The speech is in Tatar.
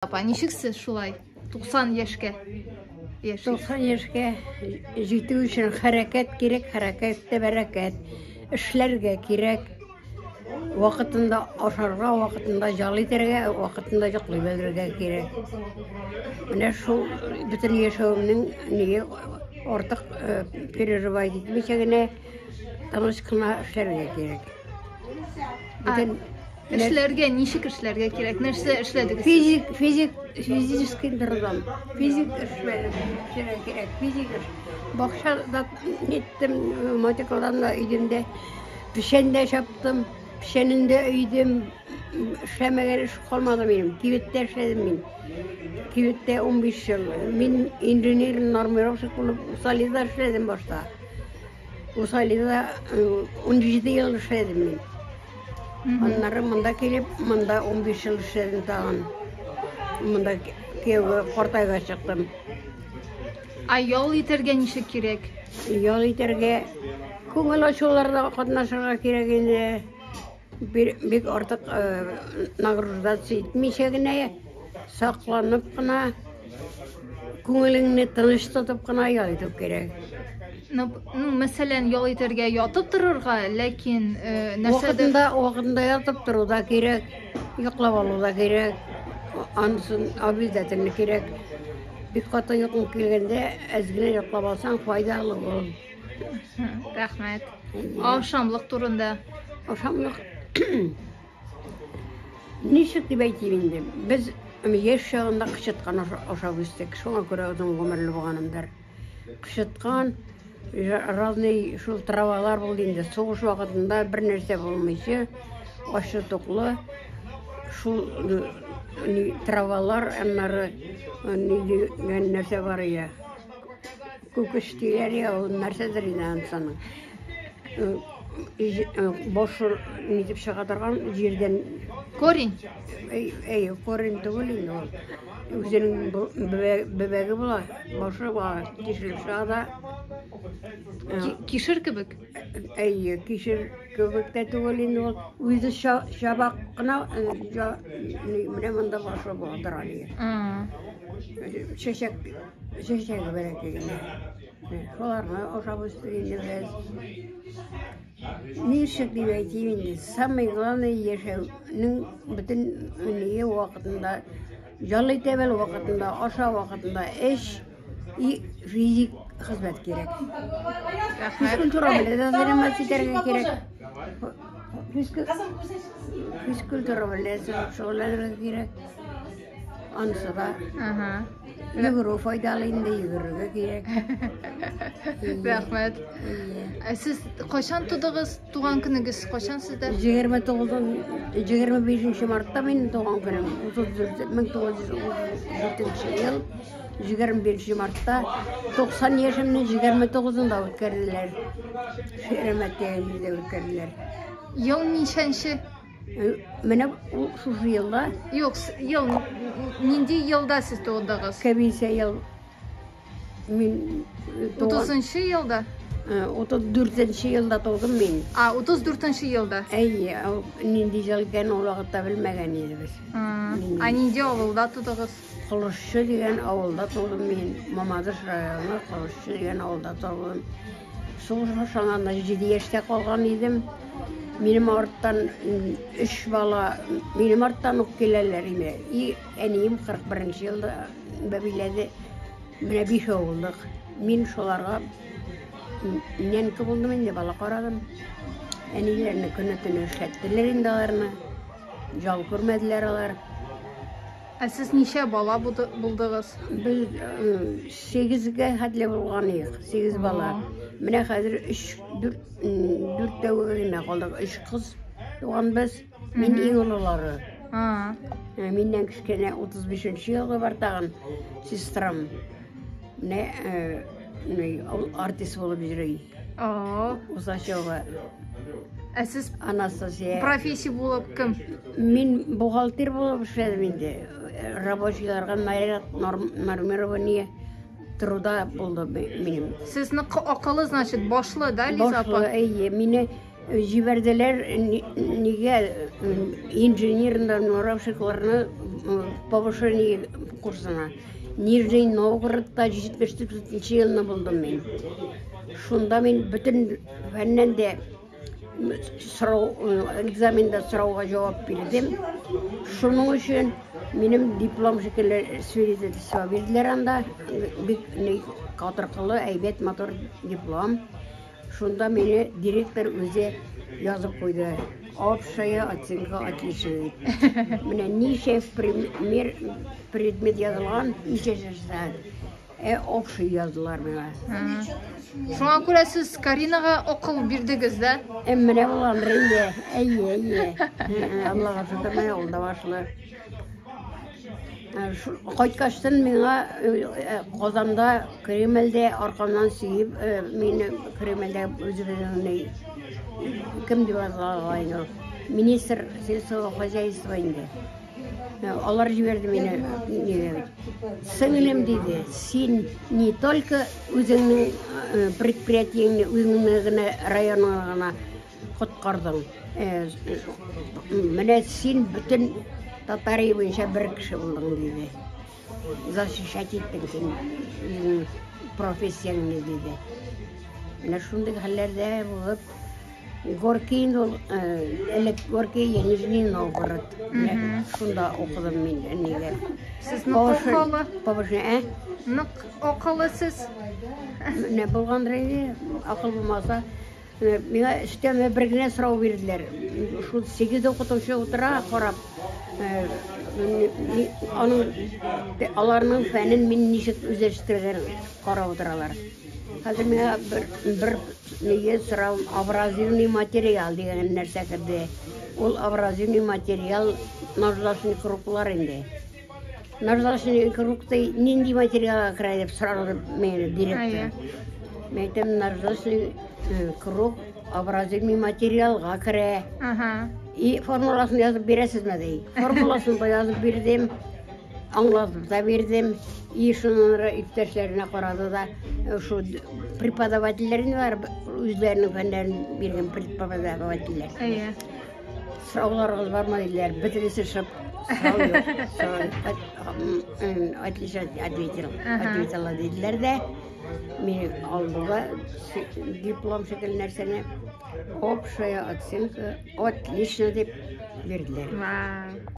Апа, ничек сез шулай 90 яшькә яшисез? 90 яшькә җитү өчен хәрәкәт кирәк, хәрәкәттә бәрәкәт. Эшләргә кирәк. Вакытында ашарга, вакытында ял итәргә, вакытында йоклый белергә кирәк. Менә шул бөтен яшәвемнең нигә артык э, переживать итмичә генә тыныч кына эшләргә кирәк. Бөтен Эшләргә, ничек эшләргә кирәк? Нәрсә эшләдегез? Физик, физик, физический трудом. Физик эшләргә кирәк, физик эш. Бакчада ниттем, мотикалдан да өйдем дә. Печән дә чаптым, печәнен дә өйдем. Эшләмәгән эш калмады минем. Кибеттә эшләдем мин. Кибеттә 15 ел. Мин инженер, нормировщик булып Усалида эшләдем башта. Усалида 17 ел эшләдем мин. Аннары монда килеп, монда 15 ел эшләдем тагын. Монда кияүгә картайга чыктым. Ә ял итәргә ничек кирәк? Ял итәргә күңел ачуларда катнашырга кирәк инде. Бик артык э, нагруждаться итмичә генә, сакланып кына, күңелеңне тыныч тотып кына ял итү кирәк. Ну, ну, мәсәлән, ял итәргә ятып торырга, ләкин э, нәрсәдер Вакытында, вакытында ятып тору да кирәк, йоклап алу да кирәк. Анысын обязательно кирәк. Бик каты йокың килгәндә, әз генә йоклап алсаң, файдалы ул. Рәхмәт. Ашамлык турында. Ашамлык ничек дип әйтим инде. Без яшь чагында кычыткан ашап үстек. Шуңа күрә озын гомерле булганымдыр. Кычыткан, разный шул травалар булды инде. Сугыш вакытында бер нәрсә булмыйча, ачлы туклы шул травалар, аннары ни дигән нәрсә бар я. Күкеш диләр я, ул нәрсәдер инде ансаның. Башы нитеп чыга торган җирдән. Корень? Әй, әй, корень түгел инде ул. Үзенең бөбәге була, башы була, тишелеп чыга да. Кишер кебек? Әйе, кишер кебек тә түгел инде ул. Үзе чабак кына, менә монда башы була тора. Чәчәк, чәчәге бәләкәй генә. Шуларны ашап үстек инде без. Ничек дип әйтим инде, самый главный яшәүнең бөтен ние вакытында ял итә бел, вакытында аша, вакытында эч и физик хезмәт кирәк. Физкультура белән дә заниматься итәргә кирәк. Физкультура белән шөгыльләнергә кирәк. Анысы да. Йөгерү файдалы инде, йөгерергә кирәк. Рәхмәт. Ә сез кайчан тудыгыз? Туган көнегез кайчан сездә? 29 25 мартта минем туган көнем. 34 1934 ел 25 мартта 90 яшемне 29-ында үткәрделәр. Ширәмәт дигән җирдә үткәрделәр. Ел ничәнче? Менә ул шушы елда. Юк, ел нинди елда сез тудыгыз? Кәбисә ел. Мин 30 елда? 34 елда тудым мин. А, 34 елда. Әйе, нинди ел икәнен ул вакытта белмәгән идек без. А нинди авылда тудыгыз? Колышчы дигән авылда тудым мин. Мамадыш районы Колышчы дигән авылда тудым. Сугыш башланганда 7 яшьтә калган идем. Минем арттан өч бала, минем арттан ук киләләр иде. И әнием 41 елда бәбиләде. Менә бишәү булдык. Мин шуларга нянька булдым инде, бала карадым. Әниләрне көне-төне эшләттеләр инде аларны. Ял күрмәделәр алар. Ә сез ничә бала булдыгыз? Без сигезгә хәтле булган идек, сигез бала. Менә хәзер өч, дүрт, дүртәүгә генә калдык. Өч кыз туган без. Мин иң олылары. Миннән кечкенә 35 елгы бар тагын сестрам. Менә ул артист булып йөри. Усачева. Ә сез Анастасия. Профессия булып кем? Мин бухгалтер булып эшләдем инде. Рабочийларга наряд, нормирование труда булды минем. Сез нык акыллы, значит, башлы, да, Лиза апа? Башлы, әйе. Мине җибәрделәр нигә инженер нормировщикларны Повышение курсына. Нижний Новгородта 74 елны булдым мин. Шунда мин бөтен фәннән дә сорау, экзаменда сорауга җавап бирдем. Шуның өчен минем диплом шикелле свидетельство бирделәр анда. Бик катыркылы, әйбәт, матур диплом. Шунда мине директор үзе язып куйды. Общая оценка отлично дип. Менә ничә пример предмет язылган, ничә сәгать. Ә общий яздылар миңа. Шуңа күрә сез Каринага акыл бирдегез, да? Ә менә булгандыр инде. Әйе, әйе. Аллага шөкер, менә ул да башлы. Кайткачтын миңа Казанда Кремльдә аркамнан сөеп, мине Кремльдә үзебезнең кем дип атала инде ул? Министр сельского хозяйства инде. Алар җибәрде мине нигә бит. Сеңлем диде, син не только үзеңнең предприятиеңне, үзеңне генә районыңны гына коткардың. Менә син бөтен Татария буенча бер кеше булдың, диде. Защищать иттең син үзеңнең профессияңне, диде. Менә шундый хәлләрдә булып, Горький инде ул, элек Горький, я Нижний Новгород. Менә шунда укыдым мин нигә. Сез нык акыллы. Повышение, ә? Нык акыллы сез. Менә булгандыр инде, акыл булмаса. Миңа өстәмә бер генә сорау бирделәр. Шул 8 укытучы утыра карап, аның аларның фәнен мин ничек үзләштергән карап утыралар. Хәзер миңа бер бер нигә сорау абразивный материал дигән нәрсә керде. Ул абразивный материал наждачный круглар инде. Наждачный кругта нинди материалга керә дип сорады мине директор. Мин әйтәм, наждачный круг абразивный материалга керә. Ага. И формуласын язып бирәсезме ди. Формуласын да язып бирдем. Аңлатып та бирдем. И шуннан иптәшләренә карады да, шул преподавательләр инде бар, үзләренең фәннәрен биргән преподавательләр. Әйе. Сорауларыгыз бармы диделәр. Бөтенесе шып. Сорау юк. Сорау отлично ответил. Ответила диделәр дә. Мине алдыга диплом шикелле нәрсәне общая оценка отлично дип бирделәр. Вау.